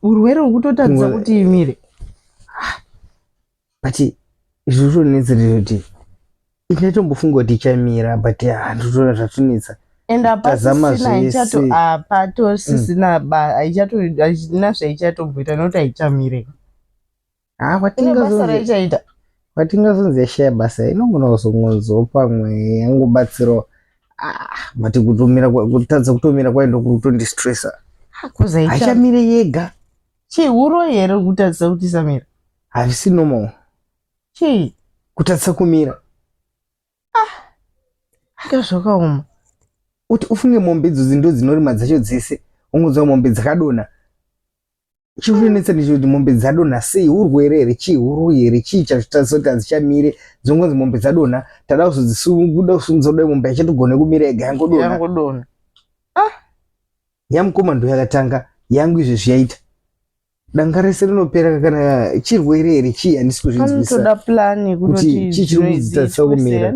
Urwere hwekutotadzisa kuti imire. But izvo zvinonetsa ndezvekuti ndaitombofunga kuti ichamira, but handitoona zvatonetsa. And Tazama hapasisina. Zvese. Haichato, hapatosisina haichato, haina zvaichatomboita nekuti haichamire. Ha. Ine basa raichaita? Watingazonzi yashaya basa, inogona kuzongonzoo pamwe yangobatsirawo. Ah, but kutomira, kutadza kutomira kwayo ndokuri kutondistressa. Kuzi haicha Haichamire yega. Chihuro here kutadzisa kuti isamira? Hazvisi normal. Chii? Kutadzisa kumira. Inga zvakaoma. Uti ufunge mombe idzodzi ndo dzinorima dzacho dzese, ungonzwa mombe dzakadonha. Chikunetsa ndechekuti mombe dzadonha sei? Urwere here? Chii, uroyi here? Chii chazvitadzisa kuti hadzichamire? Dzongonzi mombe dzadonha, tada kuzodzikuda kusungudza kudai, mombe haichatogone kumira yega, yangodonha. Yangodonha. Yamukoma ndo yakatanga, yangu izvezvi yaita danga rese rinopera. Kana chirwere here, chii, handisi kuzvinzwisisa. Panotoda plan. Kuti chii chiri kudzitadzisa kumira?